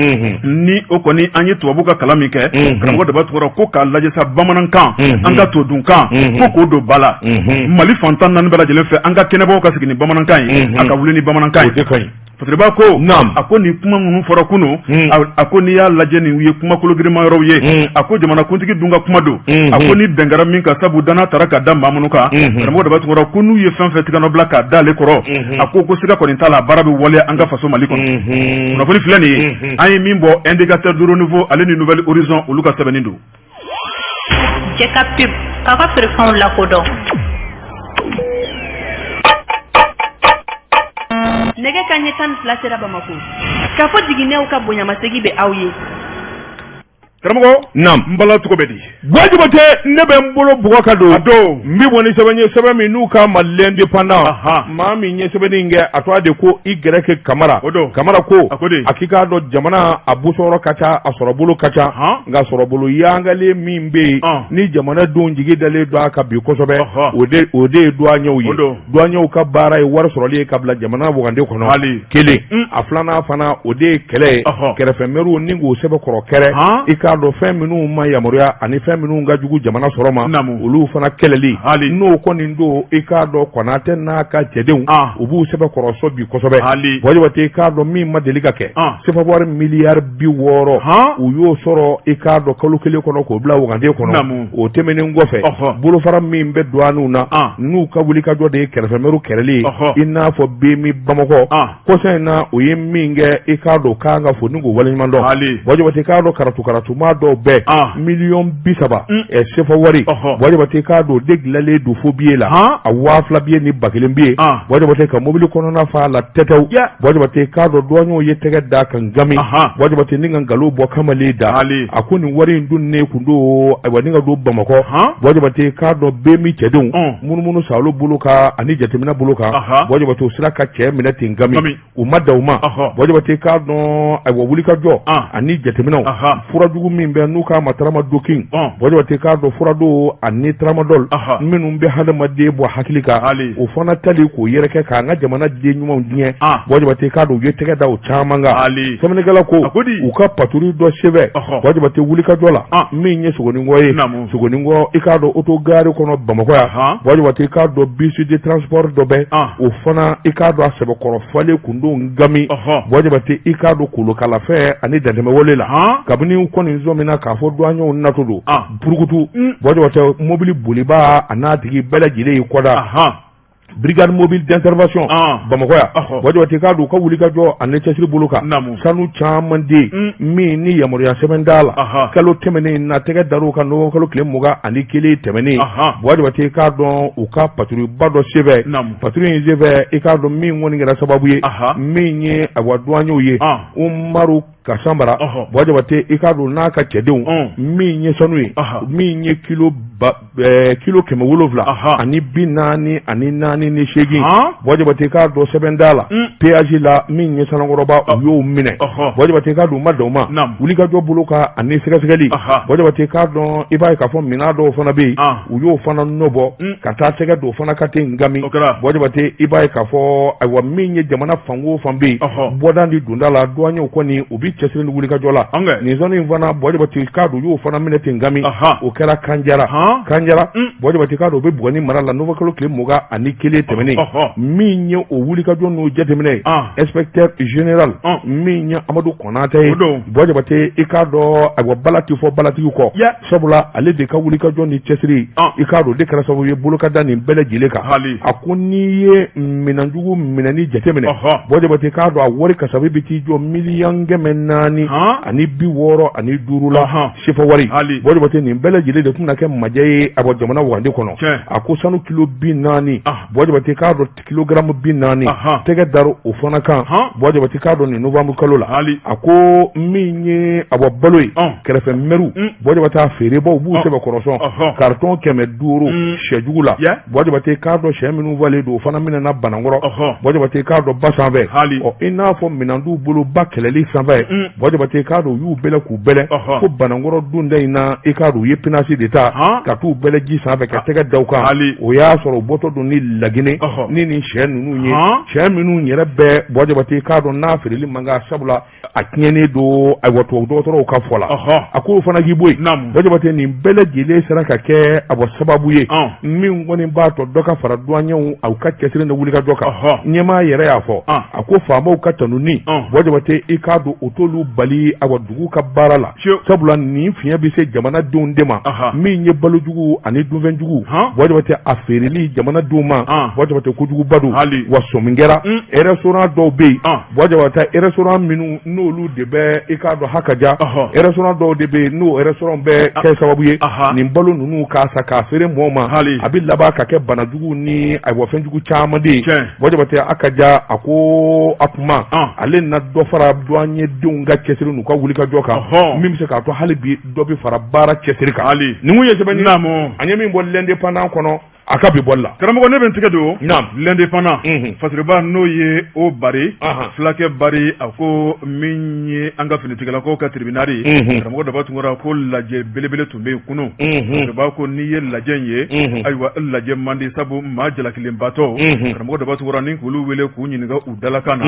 ni o kɔni an ye tubabu ka kalan min kɛ, karamɔgɔ Daba Tunkara, ko k'a lajɛ sa bamanankan, an ka todunkan, ko k'o don ba la Mali fan 14 bɛɛ lajɛlen fɛ, an ka kɛnɛbaw ka sigi ni bamanankan ye, a ka wuli ni bamanankan ye. Fasiriba ko, a ko nin kuma minnu fɔra kunun, a ko n'i y'a lajɛ, nin ye kuma kologirima yɔrɔw ye. A ko jamanakuntigi dun ka kuma don. A ko ni bɛn kɛra min kan, sabu danaya taara ka da maa minnu kan, karamɔgɔ Daba Tunkara, ko n'u ye fɛn fɛn tigɛnɔ bila k'a da ale kɔrɔ, a ko siga kɔni t'a la, baara bɛ waleya an ka faso Mali kɔnɔ. Kunnafoni filɛ nin ye, an ye min bɔ Indicateur du Renouveau ale ni Nouvel Horizon, olu ka sɛbɛnni don. Jɛka pub k'a ka feerefɛnw lakodɔn. Nɛgɛ kanɲɛ 12 sera Bamakɔ. K'a fɔ jiginɛw ka bonyamasegin bɛ aw ye. Karamɔgɔ, n bala, cogo bɛ di? Buwa Jabatɛ, ne bɛ n bolo bugɔ ka don. A don. N bɛ bɔ ni sɛbɛn ye, sɛbɛn min n'u k'a ma L'Indépendant. Maa min ye sɛbɛnni in kɛ, a tɔgɔ de ko Y Kamara. O don. Kamara ko, A ko di? A k'i k'a dɔn, jamana a bosɔrɔ ka ca, a sɔrɔbolo ka ca, nka sɔrɔbolo yangalen min bɛ yen ni jamanadenw jigi dalen don a kan bi kosɛbɛ, o de ye douaniers ye. O don. Douaniers ka baara ye wari sɔrɔli ye ka bila jamana wagande kɔnɔ. Hali. Kelen. A filanan fana, o de ye kɛlɛ ye kɛrɛfɛmɛriw ni k'o sɛbɛkɔrɔ kɛrɛ. I k'a dɔn, fɛn minnu ma yamaruya ani fɛn minnu ka jugu jamana sɔrɔ ma, olu fana kɛlɛli. Hali. N'o kɔni don, i k'a dɔn, Konatɛ n'a ka cɛdenw, u b'u sɛbɛkɔrɔ sɔn bi kosɛbɛ. Hali. Buwa Jabatɛ, i k'a dɔn, min ma deli ka kɛ, sefa wari miliyari 60, u y'o sɔrɔ, i k'a dɔn, kalo kelen kɔnɔ k'o bila wagande kɔnɔ. O tɛmɛnen kɔfɛ, bolofara min bɛ douaniers na, n'u ka wulikajɔ de ye kɛrɛfɛmɛriw kɛlɛli ye, i n'a fɔ BMI Bamakɔ, kɔsa in na, o ye min kɛ, i k'a dɔn, kan ka fo ni k'o waleɲuman dɔn. Hali. Buwa Jabatɛ, i k'a dɔn, karatu karatuma dɔw bɛɛ, miliyɔn 30 saba sefa wari Buwa Jabate k'a dɔn de dilanlen don faux billet la a 2000 billet ni 1000 billet Buwa Jabate ka mobili kɔnɔna fa la tɛtɛw Buwa Jabate k'a dɔn duwaɲɛw ye tɛgɛ da kan gami Buwa Jabate ni ka nkalon bɔ kamalen da a ko nin wari in dunnen kun don ayiwa ni ka don Bamakɔ Buwa Jabate k'a dɔn BMI cɛdenw munumunu salo bolo kan ani jateminɛ bolo kan Buwa Jabate u sera ka cɛ minɛ ten gami u ma dan o ma Buwa Jabate k'a dɔn ayiwa wulikajɔ ani jateminɛw furajugu min bɛ n'u k'a ma tramadokin Buwa Jabate k'a dɔn fura don ani tramadol minnu bɛ hadamaden bɔ hakili kan o fana tali k'o yɛrɛkɛ k'an ka jamana den ɲumanw diɲɛ Buwa Jabate k'a dɔn u ye tɛgɛ da o caman kan sɛbɛnnikɛla ko u ka patrouille dɔ senfɛ Buwa Jabate wulikajɔ la min ye Sogoninkɔ ye Sogoninkɔ i k'a dɔn autogare kɔnɔ Bamakɔ yan Buwa Jabate k'a dɔn bus de transport dɔ bɛ o fana i k'a dɔn a sɛbɛkɔrɔ falen kun don gami Buwa Jabate i k'a dɔn kolokalafɛn ani dantɛmɛwale la kabini u kɔni sɔmina k'a fɔ duwaɲɛw natɔ don purukutu Buwa Jabate mobili bolibaa a n'a tigi bɛɛ lajɛlen y'i kɔda brigade mobile d'intervention Bamakɔ yan Buwa Jabate k'a dɔn u ka wulikajɔ ani cɛsiri bolo kan sanu caman den min ni yamaruya sɛbɛn t'a la kalo tɛmɛnen na tɛgɛ dar'o kan novembre kalo tile 21 tɛmɛnen Buwa Jabate k'a dɔn u ka patrouille ba dɔ senfɛ patrouille in senfɛ i k'a dɔn min kɔni kɛra sababu ye min ye awa duwaɲɛw ye Umaru Kasanbara Buwa Jabate i k'a dɔn n'a ka cɛdenw min ye sanu ye min ye kilo 748 Buwa Jabate k'a dɔn sɛbɛn t'a la péage la min ye Sanankɔrɔba u y'o minɛ Buwa Jabate k'a dɔn u ma dan o ma wulikajɔ bolo kan ani sɛgɛsɛgɛli Buwa Jabate k'a dɔn i b'a ye k'a fɔ minɛn dɔw fana bɛ yen u y'o fana nɔbɔ ka taa tɛgɛ don o fana kan ten gami Buwa Jabate i b'a ye k'a fɔ ayiwa min ye jamana fan o fan bɛ yen bɔda ni donda la duwaɲɛw kɔni u bɛ cɛsiri ni wulikajɔ la nin sanu in fana Buwa Jabate k'a dɔn u y'o fana minɛ ten gami o kɛra Kanjara Kanjara Buwa Jabate k'a dɔn u bɛ Bugani mara la novembre kalo tile 21 tɛmɛnen min ye o wulikajɔ n'o jateminɛ ye inspecteur général min ye Amadu Konatɛ ye Buwa Jabate i k'a dɔn ayiwa bala tɛ fɔ balatigi kɔ sabula ale de ka wulikajɔ ni cɛsiri i k'a dɔn o de kɛra sababu ye bolo ka da nin bɛɛ lajɛlen kan a ko n'i ye minɛnjugu minɛni jateminɛ Buwa Jabate k'a dɔn a wari kasabi bɛ t'i jɔ miliyɔn 465 la sefa wari Buwa Jabate nin bɛɛ lajɛlen de tun bɛna kɛ majɛ ye a bɔ jamana wagande kɔnɔ a ko sanu kilo 40 Buwa Jabate k'a dɔn kilogaramu 40 tɛgɛ dara o fana kan Buwa Jabate k'a dɔn nin novembre kalo la a ko min ye a bɔ balo ye kɛrɛfɛ mɛriw Buwa Jabate a feerebaw b'u sɛbɛkɔrɔ sɔn carton 500 sɛjugu la Buwa Jabate k'a dɔn sɛ minnu falen don o fana minɛna Banankɔrɔ Buwa Jabate k'a dɔn ba sanfɛ ɔ i n'a fɔ minɛn t'u bolo ba kɛlɛli sanfɛ Buwa Jabate k'a dɔn u y'u bɛlɛn k'u bɛlɛn fo Banankɔrɔ donda in na i k'a dɔn u ye pinasi de ta ka t'u bɛlɛn ji sanfɛ ka tɛgɛ da u kan o y'a sɔrɔ u bɔtɔ don ni Laginɛ ni nin sɛ ninnu ye sɛ minnu yɛrɛ bɛɛ Buwa Jabate k'a dɔn n'a feereli man kan sabula a tiɲɛnen don ayiwa tubabu dɔgɔtɔrɔw ka fɔ la a k'o fana k'i bɔ yen Buwa Jabate nin bɛɛ lajɛlen sera ka kɛ a bɔ sababu ye min kɔni b'a tɔ dɔ ka fara duwaɲɛw aw ka cɛsiri ni wulikajɔ kan ɲɛmaa yɛrɛ y'a fɔ a ko faamaw ka tanuni Buwa Jabate i k'a dɔn o t'olu bali awa dugu ka baara la sabula nin fiɲɛ bɛ se jamanadenw de ma min ye balojugu ani dunfɛnjugu Buwa Jabate a feereli jamanadenw ma Buwa Jabate kojuguba don wa sɔmi kɛra restaurant dɔw bɛ yen Buwa Jabate restaurant minnu n'olu de bɛ i k'a dɔn Hakaja restaurant dɔw de bɛ yen n'o restaurant bɛ kɛ sababu ye nin balo ninnu k'a san k'a feere mɔgɔw ma a bɛ laban ka kɛ banajugu ni ayiwa fɛnjugu caman de ye Buwa Jabate Hakaja a ko a kuma ale na dɔ fara douanier denw ka cɛsiri n'u ka wulikajɔ kan min bɛ se k'a to hali bi dɔ bɛ fara baara cɛsiri kan nin kun ye sɛbɛn ye an ye min bɔ l'Indépendant kɔnɔ a ka bi bɔli la karamɔgɔ ne bɛ n tɛgɛ don l'Indépendant fasiriba n'o ye o bari fulakɛ bari a ko min ye an ka finitigilakaw ka tribunal ye karamɔgɔ daba tunkara ko lajɛ belebele tun bɛ yen kunun fasiriba ko n'i ye lajɛ in ye ayiwa lajɛ man di sabu maa jalakilenbatɔ karamɔgɔ daba tunkara ni k'olu wele k'u ɲininka u dalakan na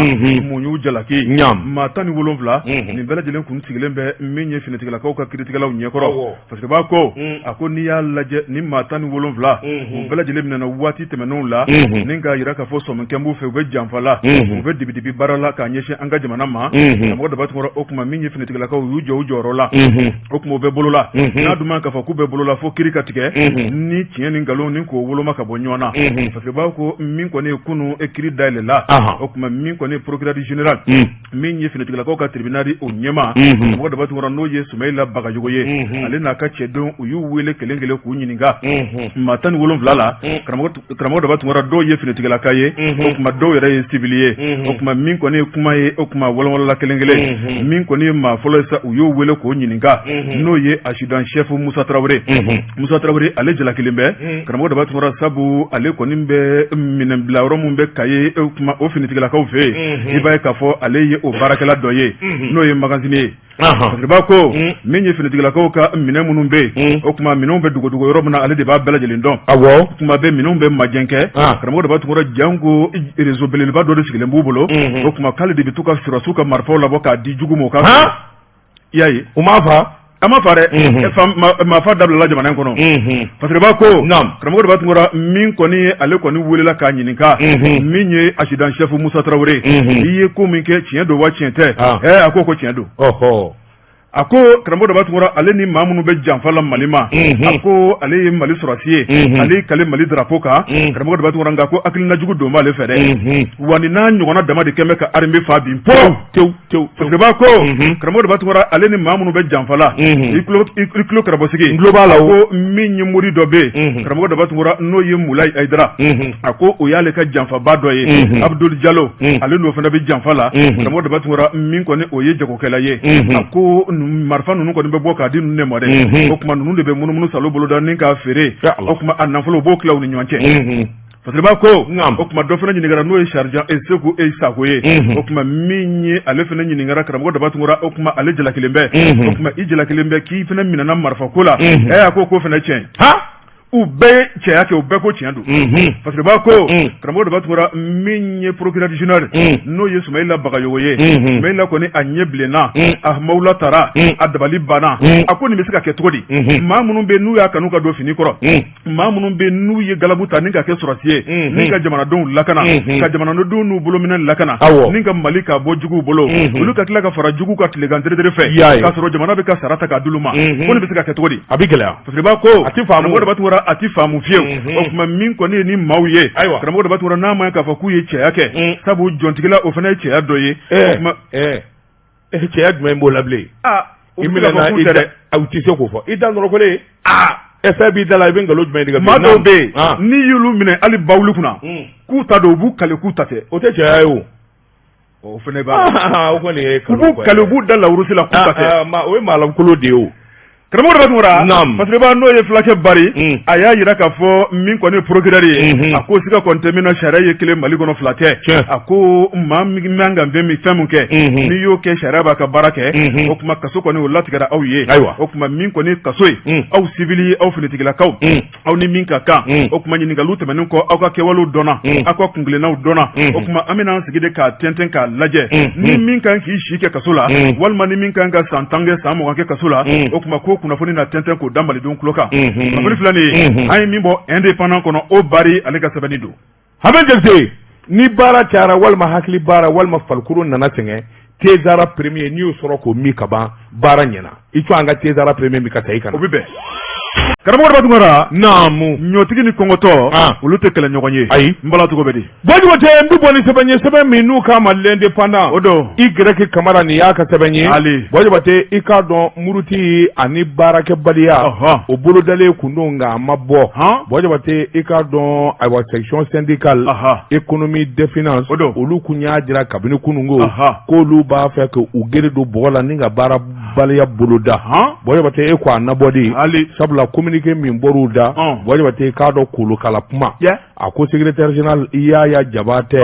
mun y'u jalaki maa 17 nin bɛɛ lajɛlen kun sigilen bɛ min ye finitigilakaw ka kiritigɛlaw ɲɛkɔrɔ Fasiriba ko a ko n'i y'a lajɛ ni maa 17 u U bɛɛ lajɛlen minɛna waati tɛmɛnenw la ni k'a jira k'a fɔ sɔmi b'u fɛ, u bɛ janfa la, u bɛ dibidibi baara la k'a ɲɛsin an ka jamana ma. Karamɔgɔ Daba Tunkara, o tuma min ye finitigilakaw y'u jɔ u jɔyɔrɔ la, o tuma u bɛ bolo la. N'a dun k'a fɔ k'u bɛ bolo la fo kiri ka tigɛ ni tiɲɛ ni nkalon ni k'o woloma ka bɔ ɲɔgɔn na. Fasiriba ko min kɔni ye kunun e kiri dayɛlɛla, o tuma min kɔni ye procureur général, min ye finitigilakaw ka tribunal o ɲɛmaa, Karamɔgɔ Daba Tunkara, n'o ye Sumayila Bagayogo ye, ale n'a ka cɛdenw, u y'u wele kelen kelen k'u ɲininka. Maa 17 la, karamɔgɔ Daba Tunkara, dɔw ye finitigilaka ye, o tuma dɔw yɛrɛ ye sibili ye. O tuma min kɔni ye kuma ye, o tuma walawalala kelen kelen. Min kɔni ye maa fɔlɔ ye sa, u y'o wele k'o ɲininka, n'o ye adjudant chef Musa Tarawele. Musa Tarawele, ale jalakilen bɛ, karamɔgɔ Daba Tunkara, sabu ale kɔni bɛ minɛn bila yɔrɔ min bɛ Kayi, o tuma o finitigilakaw fɛ yen, i b'a ye k'a fɔ ale ye o baarakɛla dɔ ye, n'o ye magasinier ye. Fasiriba ko min ye finitigilakaw ka minɛn minnu bɛ yen, o tuma minɛnw bɛ dogodogo yɔrɔ min na, ale de b'a bɛɛ lajɛlen dɔn. Awɔ. Tuma bɛɛ minɛnw bɛ majɛn kɛ. Karamɔgɔ Daba Tunkara, janko réseau belebeleba dɔ de sigilen b'u bolo, o tuma k'ale de bɛ to ka sɔrɔdasiw ka marifaw labɔ k'a di jugu ma o ka. I y'a ye. U m'a fa. A ma fa dɛ, maafa dabilala jamana in kɔnɔ. Fasiriba ko karamɔgɔ Daba Tunkara, min kɔni ye ale kɔni welela k'a ɲininka, min ye adjudant chef Musa Tarawele, i ye ko min kɛ, tiɲɛ don wa tiɲɛ tɛ? A ko tiɲɛ don. A ko karamɔgɔ Daba Tunkara, ale ni maa minnu bɛ janfa la Mali ma, a ko ale ye Mali sɔrɔdasi ye, ale kale Mali drapeau kan, karamɔgɔ Daba Tunkara, nka ko hakilina jugu don b'ale fɛ dɛ, wa ni n'a ɲɔgɔnna dama de kɛn bɛ ka armée fa bi pewu tewu tewu. Fasiriba ko karamɔgɔ Daba Tunkara, ale ni maa minnu bɛ janfa la, i tulo karabɔsigi, n tulo b'a la. Ko min ye mori dɔ bɛ yen, karamɔgɔ Daba Tunkara, n'o ye Mulayi Hayidara, a ko o y'ale ka janfaba dɔ ye. Abudulu Jalo, ale n'o fana bɛ janfa la, karamɔgɔ Daba Tunkara, min kɔni o ye jagokɛla ye. A ko marifa ninnu kɔni bɛ bɔ k'a di ninnu de ma dɛ, o tuma ninnu de bɛ munumunu salo boloda ni k'a feere, o tuma a nafolo u b'o tila u ni ɲɔgɔn cɛ. Fasiriba ko o tuma dɔ fana ɲininkara, n'o ye sergent Seku e Sako ye. O tuma min ye ale fana ɲininkara, karamɔgɔ Daba Tunkara, o tuma ale jalakilen bɛ. O tuma i jalakilen bɛ k'i fana minɛna marifa ko la. A ko k'o fana tiɲɛ. U bɛɛ ye cɛya kɛ, u bɛɛ ko tiɲɛ don. Fasiriba ko karamɔgɔ Daba Tunkara, min ye procureur général, n'o ye Sumayila Bagayogo ye, Sumayila kɔni a ɲɛ bilenna, a mawula taara, a dabali banna. A ko nin bɛ se ka kɛ cogo di? Maa minnu bɛ n'u y'a kanu ka don fini kɔrɔ, maa minnu bɛ n'u ye galabu ta ni ka kɛ sɔrɔdasi ye, ni ka jamanadenw lakana, ka jamanadenw n'u bolominɛ lakana, ni ka Mali ka bɔ juguw bolo, olu ka tila ka fara jugu ka tilegan teretere fɛ, k'a sɔrɔ jamana bɛ ka sara ta k'a d'olu ma, ko nin bɛ se ka kɛ cogo di? A bɛ gɛlɛya. Fasiriba ko a tɛ faamu, karamɔgɔ Daba Tunkara, a tɛ faamu fiyewu. O tuma min kɔni ye ni maaw ye, ayiwa, karamɔgɔ Daba Tunkara, n'a ma k'a fɔ k'u ye cɛya kɛ, sabu jɔntigila o fana ye cɛya dɔ ye. Cɛya jumɛn b'o la bilen? I minɛna i da, u tɛ se k'o fɔ, i da nɔrɔkɔlen, ɛ fɛn b'i da la, i bɛ nkalon jumɛn tigɛ? Maa dɔw bɛ yen, n'i y'olu minɛ hali bawuli kunna k'u ta don, u b'u kali k'u ta tɛ. O tɛ cɛya ye o. O fana b'a o kɔni ye u b'u kali, u b'u da lawurusi la k'u ta tɛ. O ye maalankolon de ye o. Karamɔgɔ Daba Tunkara, Fasiriba, n'o ye fulakɛ Bari, a y'a jira k'a fɔ min kɔni ye procureur ye, a ko siga kɔni tɛ min na, sariya ye kelen Mali kɔnɔ, fila tɛ. A ko maa min man kan fɛn min fɛn min kɛ, n'i y'o kɛ, sariya b'a ka baara kɛ. O tuma kaso kɔni o latigɛra aw ye. Ayiwa. O tuma min kɔni ye kaso ye, aw sivili, aw finitigilakaw, aw ni min ka kan. O tuma ɲininkaliw tɛmɛnen kɔ, aw ka kɛwalew dɔnna, aw ka kuntilennaw dɔnna. O tuma an bɛna an sigi de k'a tɛntɛn k'a lajɛ, ni min kan k'i si kɛ kaso la, walima ni min kan ka san 10 kɛ, san 20 kɛ kaso la. O tuma ko kunnafoni na tɛntɛn k'o da malidenw tulo kan. Kunnafoni filɛ nin ye, an ye min bɔ Indépendant kɔnɔ, o Bari ale ka sɛbɛnni don. Habe Jakite, ni baara cayara, walima hakili baara, walima farikolo nana sɛgɛn, Tezara premier, n'i y'o sɔrɔ k'o min ka ban, baara ɲɛna. I to an ka Tezara premier min ka taa i kana. O bɛ bɛn. Karamɔgɔ Daba Tunkara. Naamu. Ɲɔtigi ni kɔngɔtɔ. Olu tɛ kɛlɛ ɲɔgɔn ye. Ayi. N bala cogo bɛ di? Bɔjɔtɛ, n bɛ bɔ ni sɛbɛn ye, sɛbɛn min n'u k'a ma L'Indépendant. O don. Y Kamara, nin y'a ka sɛbɛn ye. Ali. Bɔjɔtɛ, i k'a dɔn muruti ani baarakɛbaliya. O bolodalen kun don, nka a ma bɔ. Bɔjɔtɛ, i k'a dɔn, ayiwa, section syndicale économie des finances. O don. Olu kun y'a jira kabini kununko k'olu b'a fɛ ka u gere don bɔgɔ la ni ka baarabaliya boloda. Bɔjɔtɛ, e ko a nabɔ de. Ali. Sabula communiqué min bɔr'u da. Bɔjɔtɛ, i k'a dɔn kolokala kuma. A ko secrétaire général Yaya Jabatɛ,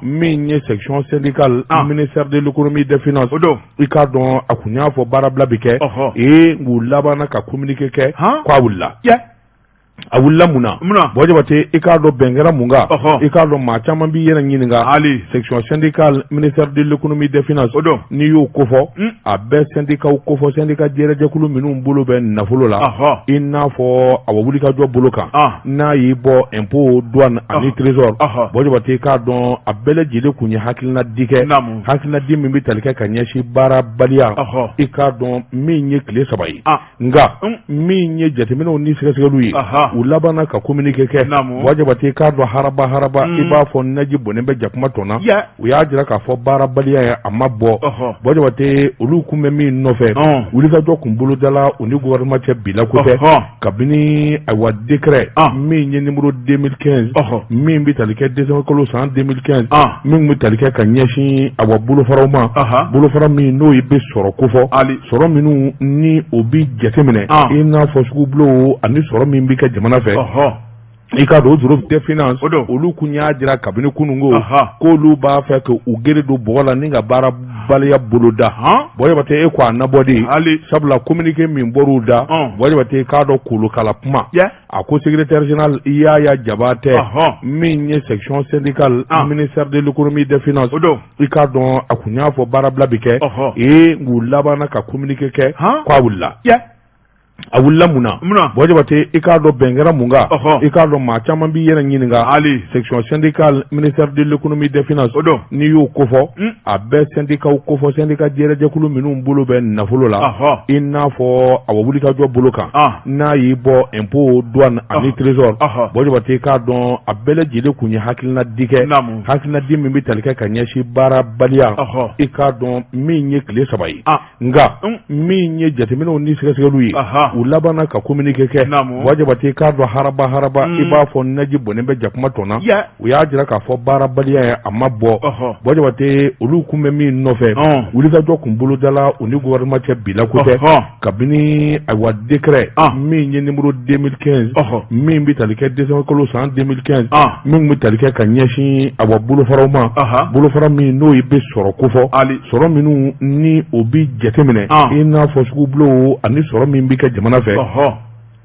min ye section syndicale ministère de l'économie des finances, o don, i k'a dɔn a kun y'a fɔ baarabila bɛ kɛ, ee u labanna ka communiqué kɛ k'a wulila. A wulila mun na? Buwa Jabate, i k'a dɔn bɛn kɛra mun kan? I k'a dɔn maa caman b'i yɛrɛ ɲininka. Section syndicale, ministère de l'économie des finances, n'i y'o kofɔ, a bɛ syndicats kofɔ, syndicat jɛrɛjɛkulu minnu bolo bɛ nafolo la, i n'a fɔ a wulikajɔ bolo kan, n'a y'i bɔ impôt, douane ani trésor. Buwa Jabate, i k'a dɔn a bɛɛ lajɛlen kun ye hakilina di kɛ, hakilina di min bɛ tali kɛ ka ɲɛsin baarabaliya, i k'a dɔn min ye tile 3 ye. Nka min ye jateminɛw ni sɛgɛsɛgɛliw ye, u labanna ka communiqué kɛ. Buwa Jabate, k'a dɔn haraba haraba, i b'a fɔ naji bɔnnen bɛ jakuma tɔn na. U y'a jira k'a fɔ baarabaliya ye a ma bɔ. Buwa Jabate, olu kun bɛ min nɔfɛ, wulikajɔ kun bolodala u ni gouvernement cɛ bila ko tɛ, kabini ayiwa décret min ye numéro 2015, min bɛ tali kɛ décembre kalo san 2015, min bɛ tali kɛ ka ɲɛsin awa bolofaraw ma, bolofara min n'o bɛ sɔrɔ kofɔ, sɔrɔ minnu ni o bɛ jateminɛ, i n'a fɔ sugubulonw ani sɔrɔ min bɛ kɛ jamana fɛ. I k'a dɔn o bureau des finances, olu kun y'a jira kabini kununko k'olu b'a fɛ ka u gere don bɔgɔ la ni ka baarabaliya boloda. Buwa Jabate, e ko a nabɔ de, sabula communiqué min bɔr'u da, Buwa Jabate, k'a dɔn kolokala kuma. A ko secrétaire général Yaya Jabatɛ, min ye section syndicale, ministère de l'économie des finances, i k'a dɔn a kun y'a fɔ baarabila bɛ kɛ. Ee, u labanna ka communiqué kɛ k'a wulila. A wulila mun na? Buwa Jabate, i k'a dɔn bɛn kɛra mun kan? I k'a dɔn maa caman b'i yɛrɛ ɲininka. Section syndicale, ministère de l'économie des finances, n'i y'o kofɔ, a bɛ syndicats kofɔ, syndicat jɛrɛjɛkulu minnu bolo bɛ nafolo la, i n'a fɔ awa wulikajɔ bolo kan, n'a y'i bɔ impôt, douane ani trésor. Buwa Jabate, k'a dɔn a bɛɛ lajɛlen kun ye hakilina di kɛ, hakilina di min bɛ tali kɛ ka ɲɛsin baarabaliya, i k'a dɔn min ye tile 3 ye. Nka min ye jateminɛw ni sɛgɛsɛgɛliw ye, u labanna ka communiqué kɛ. Buwa Jabate, k'a dɔn haraba haraba, i b'a fɔ naji bɔnnen bɛ jakuma tɔn na. U y'a jira k'a fɔ baarabaliya ye a ma bɔ. Buwa Jabate, olu kun bɛ min nɔfɛ, wulikajɔ kun bolodala u ni gouvernement cɛ bila ko tɛ, kabini ayiwa décret min ye numéro 2015, min bɛ tali kɛ décembre kalo san 2015, min bɛ tali kɛ ka ɲɛsin awa bolofaraw ma, bolofara min n'o bɛ sɔrɔ kofɔ, sɔrɔ minnu ni o bɛ jateminɛ, i n'a fɔ sugubulonw ani sɔrɔ min bɛ kɛ jamana fɛ.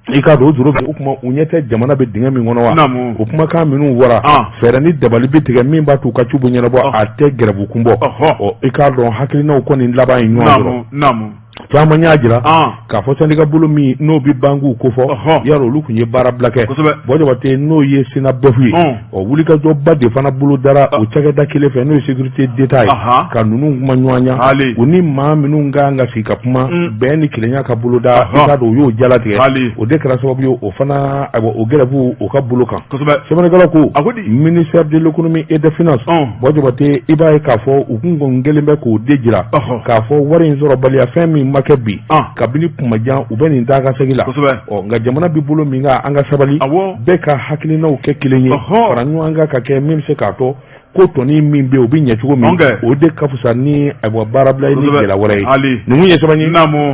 I k'a dɔn o juru o kuma, u ɲɛ tɛ jamana bɛ dingɛ min kɔnɔ wa? O kumakan minnu bɔra, fɛɛrɛ ni dabali bɛ tigɛ min b'a to u ka ci bɛ ɲɛnabɔ, a tɛ gɛrɛbu kun bɔ. Ɔ, i k'a dɔn hakilinaw kɔni laban ye ɲɔgɔn sɔrɔ. Caman y'a jira k'a fɔ syndicat bolo min n'o bɛ bankiw kofɔ, yarɔ olu tun ye baarabila kɛ. Buwa Jabate, n'o ye SYNABEF ye, ɔ wulikajɔba de fana bolodara o cakɛda kelen fɛ, n'o ye sécurité d'État ye, ka ninnu kuma ɲɔgɔnya, u ni maa minnu ka kan ka sigi ka kuma, bɛn ni kelenya ka boloda. I k'a dɔn u y'o jalatigɛ, o de kɛra sababu ye o fana, ayiwa, o grève o ka bolo kan. Sɛbɛnnikɛla ko ministère de l'économie et des finances, Buwa Jabate, i b'a ye k'a fɔ u kun kɔni kɛlen bɛ k'o de jira k'a fɔ wari in sɔrɔbaliya, fɛn min ma kɛ bi, kabini kuma jan u bɛ nin taa ka segin la. Ɔ, nka jamana bɛ bolo min kan, an ka sabali, bɛɛ ka hakilinaw kɛ kelen ye, fara ɲɔgɔn kan ka kɛ min bɛ se k'a to ko tɔnin min bɛ yen, o bɛ ɲɛ cogo min, o de ka fisa ni ayiwa baarabila ye ni gɛlɛya wɛrɛ ye. Ninnu ye sɛbɛn ye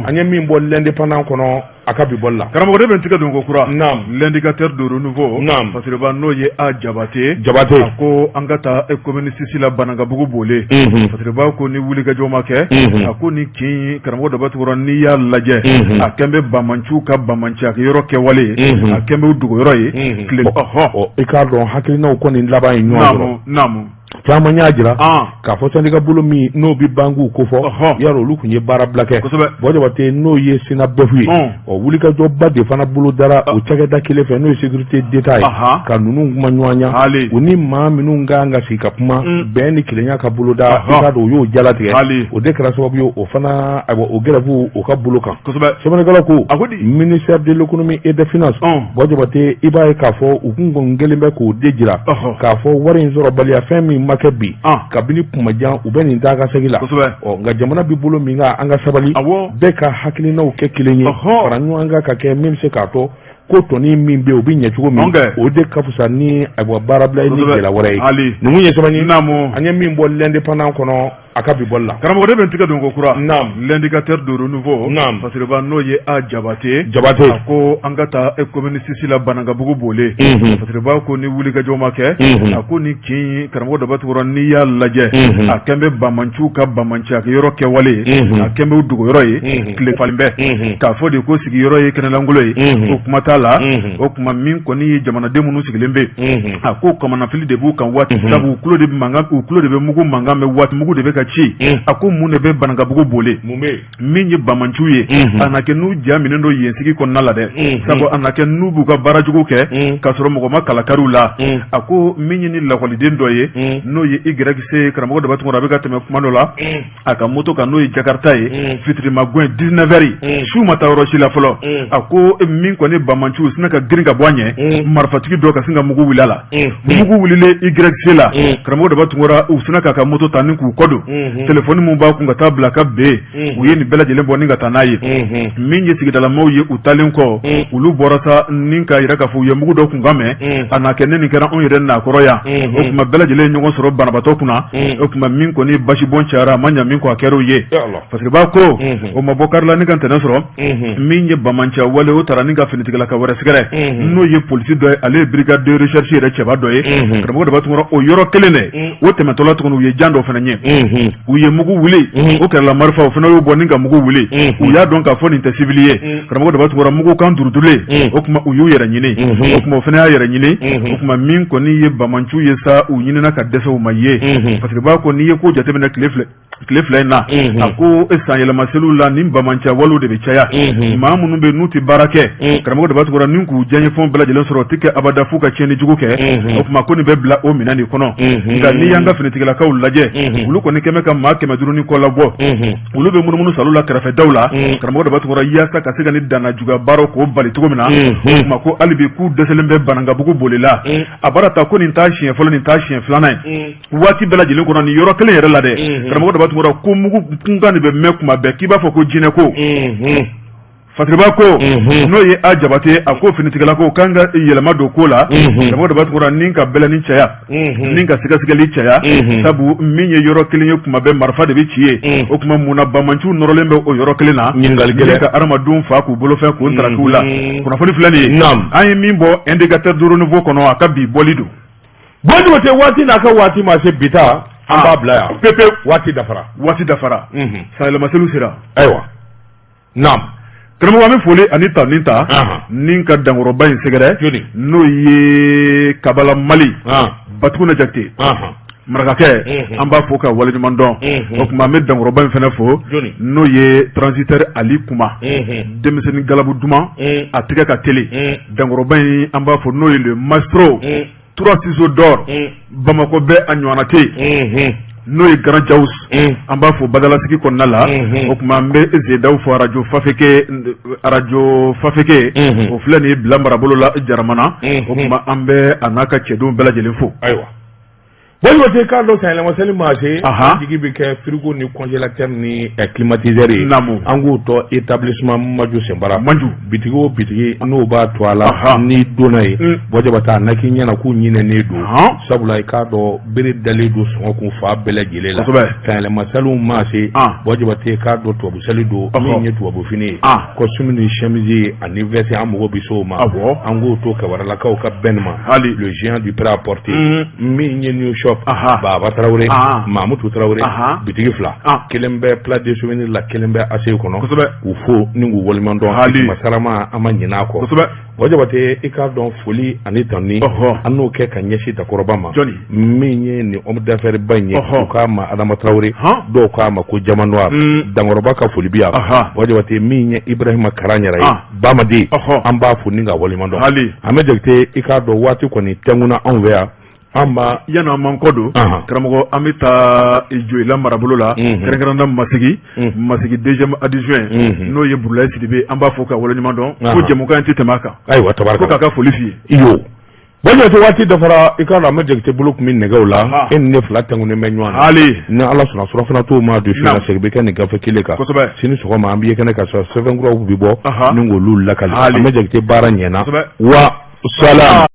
an ye min bɔ L'Indépendant kɔnɔ a ka bi bɔli la. Karamɔgɔ, ne bɛ n tigɛ don ko kura L'Indicateur du Renouveau, Fasiriba, n'o ye a Jabate Jabate, a ko an ka taa commune 6 la, Banankabugu Bole. Fasiriba ko ni wulikajɔ ma kɛ, a ko ni kin, karamɔgɔ Daba Tunkara, n'i y'a lajɛ, a kɛn bɛ banbaanciw ka banbaanciya yɔrɔ kɛwale ye, a kɛn bɛ u dogoyɔrɔ ye tile. Ɔ, i k'a dɔn hakilinaw kɔni laban ye ɲɔgɔn sɔrɔ. Caman y'a jira k'a fɔ syndicat bolo min n'o bɛ bankiw kofɔ, yarɔ olu tun ye baarabila kɛ. Buwa Jabate, n'o ye SYNABEF ye, ɔ wulikajɔba de fana bolodara o cakɛda kelen fɛ, n'o ye sécurité d'État ye, ka ninnu kuma ɲɔgɔnya, u ni maa minnu ka kan ka sigi ka kuma, bɛn ni kelenya ka boloda. I k'a dɔn u y'o jalatigɛ, o de kɛra sababu ye o fana, ayiwa, o grève o ka bolo kan. Sɛbɛnnikɛla ko ministère de l'économie et des finances, Buwa Jabate, i b'a ye k'a fɔ u kun kɔni kɛlen bɛ k'o de jira k'a fɔ wari in sɔrɔbaliya, fɛn min ma kɛ bi, kabini kuma jan u bɛ nin taa ka segin la. Ɔ, nka jamana bɛ bolo min kan, an ka sabali, bɛɛ ka hakilinaw kɛ kelen ye, fara ɲɔgɔn kan ka kɛ min bɛ se k'a to ko tɔnin min bɛ yen, o bɛ ɲɛ cogo min, o de ka fisa ni ayiwa baarabila ye ni gɛlɛya wɛrɛ ye. Ninnu ye sɛbɛn ye an ye min bɔ L'Indépendant kɔnɔ a A ka bi bɔli la. Karamɔgɔ ne bɛ n tigɛ don ko kura. Naam. L'indicateur du renouveau. Naam. Fasiriba n'o ye a Jabate. Jabate. A ko an ka taa commune 6 la Banankabugu Bole. Fasiriba ko ni wulikajɔ ma kɛ. A ko ni kin karamɔgɔ Daba Tunkara n'i y'a lajɛ. A kɛn bɛ banbaanciw ka banbaanciya yɔrɔ kɛwale ye. A kɛn bɛ u dogoyɔrɔ ye. Tile falen bɛ. K'a fɔ de ko sigiyɔrɔ ye kɛnɛlankolon ye. O kuma t'a la. O tuma min kɔni ye jamanaden minnu sigilen bɛ yen. A ko kamanafili de b'u kan waati sabu u tulo de mankan u tulo de bɛ mugu mankan mɛn waati mugu de bɛ ka ci. A ko mun de bɛ Banankabugu Bole. Mun bɛ yen? Min ye banbaanciw ye a na kɛ n'u ja minɛnen don yen sigi kɔnɔna la dɛ, sabu a na kɛ n'u b'u ka baara jugu kɛ k'a sɔrɔ mɔgɔ ma kala kari u la. A ko min ye ni lakɔliden dɔ ye, n'o ye YC, karamɔgɔ Daba Tunkara, a bɛ ka tɛmɛ kuma dɔ la a ka moto kan, n'o ye Jakarta ye, fitirima gɛn 19 heures, su ma taa yɔrɔ si la fɔlɔ. A ko min kɔni banbaanciw sinna ka girin ka bɔ a ɲɛ, marifatigi dɔ ka sin ka mugu wuli a la. Mugu wulilen YC la, karamɔgɔ Daba Tunkara, u sinna k'a ka moto ta ni k'u kɔ don, telefɔni min b'a kun ka taa bila ka ben, u ye nin bɛɛ lajɛlen bɔ ni ka taa n'a ye. Min ye sigidalamaw ye, u taalen kɔ, olu bɔra sa ni k'a jira k'a fɔ u ye mugu dɔ kunkan mɛn, a na kɛ ne nin kɛra anw yɛrɛ nakɔrɔ yan. O tuma bɛɛ lajɛlen ye ɲɔgɔn sɔrɔ banabaatɔ kunna. O tuma min kɔni basibɔn cayara, a ma ɲa min kɔ, a kɛra u ye. Fasiriba ko o ma bɔ kari la ni ka ntɛnɛn sɔrɔ. Min ye banbaanciya wale, o taara ni ka finitigilaka wɛrɛ sɛgɛrɛ, n'o ye polisi dɔ ye, ale ye brigade de recherche yɛrɛ cɛba dɔ ye, karamɔgɔ Daba Tunkara. O yɔrɔ kelen dɛ, o tɛmɛtɔla tuguni, u ye jan dɔ fana ye, u ye mugu wuli, o kɛrɛla marifa, o fana y'o bɔ ni ka mugu wuli. U y'a dɔn k'a fɔ nin tɛ civil ye, karamɔgɔ Daba Tunkara, mugu kan durudurulen. O tuma u y'u yɛrɛ ɲini, o tuma o fana y'a yɛrɛ ɲini. O tuma min kɔni ye banbaanciw ye sa, u ɲinina ka dɛsɛ, u ma ye. Fasiriba ko n'i ye ko jateminɛ tile fila in na, a ko san yɛlɛma seliw la, nin banbaanciya walew de bɛ caya. Maa minnu bɛ n'u tɛ baara kɛ, karamɔgɔ Daba Tunkara, ni k'u diyaɲɛfɛnw bɛɛ lajɛlen sɔrɔ, o tɛ kɛ abada f'u ka tiɲɛni jugu kɛ. O tuma ko nin bɛ bila o minɛn de kɔnɔ. Nka n'i y'an ka finitigilakaw lajɛ, olu kɔni kɛmɛ ka maa 500 ni kɔ labɔ, olu bɛ munumunu salo la kɛrɛfɛdaw la, karamɔgɔ Daba Tunkara, yaasa ka se ka ni danna juguya baaraw k'o bali cogo min na. O tuma ko hali bi k'u dɛsɛlen bɛ Banankabugu Bole la. A bara ta ko nin t'a siɲɛ fɔlɔ, nin t'a siɲɛ filanan ye. Waati bɛɛ lajɛlen kɔnɔ, nin yɔrɔ kelen yɛrɛ la dɛ, karamɔgɔ Daba Tunkara, ko mugu kunkan de bɛ mɛn kuma bɛɛ, k'i b'a fɔ ko jinɛ ko. Fasiriba ko, n'o ye a Jabate, a ko finitigilakaw kan ka yɛlɛma don ko la, karamɔgɔ Daba Tunkara, ni ka bɛlɛni caya, ni ka sɛgɛsɛgɛli caya, sabu min ye yɔrɔ kelen ye, kuma bɛɛ marifa de bɛ ci ye. O tuma mun na banbaanciw nɔrɔlen bɛ o yɔrɔ kelen na? Ɲininkali gɛlɛn. Ka hadamadenw fa k'u bolofɛn k'u ntarakiw la. Kunnafoni filɛ nin ye, an ye min bɔ Indicateur du Renouveau kɔnɔ, a ka bi bɔli don. Buwa Jabate, waati n'a ka waati ma se, bi ta an b'a bila yan pepewu, waati dafara. Waati dafara, sanyɛlɛmaseliw sera. Ayiwa, naam. Karamɔgɔ, an bɛ foli ani tanuni ta ni ka dankɔrɔba in sɛgɛrɛ, n'o ye Kabala Mali Batuguna Jakite marakakɛ, an b'a fo ka waleɲuman dɔn. O tuma an bɛ dankɔrɔba in fana fo, n'o ye transitaire Ali Kuma, denmisɛnnin galabu duman, a tɛgɛ ka teli. Dankɔrɔba in an b'a fo, n'o ye le maestro trois ciseaux d'or, Bamakɔ bɛɛ a ɲɔgɔnna tɛ yen, n'o ye Grand Jaus, an b'a fo badalasigi kɔnɔna la. O tuma an bɛ Zedaw fo arajo Fafeke, arajo Fafeke, o filɛ nin ye Bila marabolo la, Jaramana. O tuma an bɛ a n'a ka cɛdenw bɛɛ lajɛlen fo. Ayiwa, Buwa Jabate, k'a dɔn sanyɛlɛmaseli maa se, an jigi bɛ kɛ frigo ni congélateur ni climatiseur ye. Naamu. An k'o tɔ établissement Maju Senbara. Maju. Bitigi o bitigi n'o b'a to a la, n'i donna yen, Buwa Jabate, a na k'i ɲɛna k'u ɲinɛnen don, sabula i k'a dɔn bere dalen don sɔngɔ kun fan bɛɛ lajɛlen la. Sanyɛlɛmaseliw maa se, Buwa Jabate, k'a dɔn tubabu seli don, min ye tubabu fini ye, costume ni chemise ani veste, an mago bɛ se o ma. An k'o to Kabaralakaw ka bɛn ma, le géant du prêt à porter, min ye New Shop, Baba Tarawele, Mamutu Tarawele, bitigi fila, kelen bɛ Place des Souvenirs la, kelen bɛ ACI kɔnɔ. K'u fo ni k'u waleɲuman dɔn, masarama an ma ɲinɛ a kɔ. Buwa Jabate, i k'a dɔn foli ani tanuni, an n'o kɛ ka ɲɛsin dakɔrɔba ma, min ye nin homme d'affaires ba in ye, u k'a ma Adama Tarawele, dɔw k'a ma ko Diamant Noir. Dankɔrɔba ka foli bi yan. Buwa Jabate, min ye Ibrahima Karaɲara ye, Bamaden, an b'a fo ni k'a waleɲuman dɔn. Ahmed Jakite, i k'a dɔn waati kɔni tɛnkunna anw fɛ yan. An b'a yanni an m'an kɔ don, karamɔgɔ, an bɛ taa Joyila marabolo la, kɛrɛnkɛrɛnna Masigi, Masigi deuxième adjoint, n'o ye Burulayi Sidibe, an b'a fo ka waleɲuman dɔn, ko jɛmukan in tɛ tɛmɛ a kan. Ayiwa, tabarikala. Ko k'a ka foli f'i ye. Iyo, Buwa Jabate, waati dafara. I k'a dɔn Ahmed Jakite bolo tun bɛ nɛgɛw la, e ni ne fila tɛnkunnen bɛ ɲɔgɔn na. Hali ni Ala sɔnna, surafana t'o ma don su na, segin bɛ kɛ nin gafe kelen kan. Sini sɔgɔma an bɛ ye kɛnɛ kan, sɛbɛn kuraw bɛ bɔ ni k'olu lakali. Ahmed Jakite, baara ɲɛna wa salam.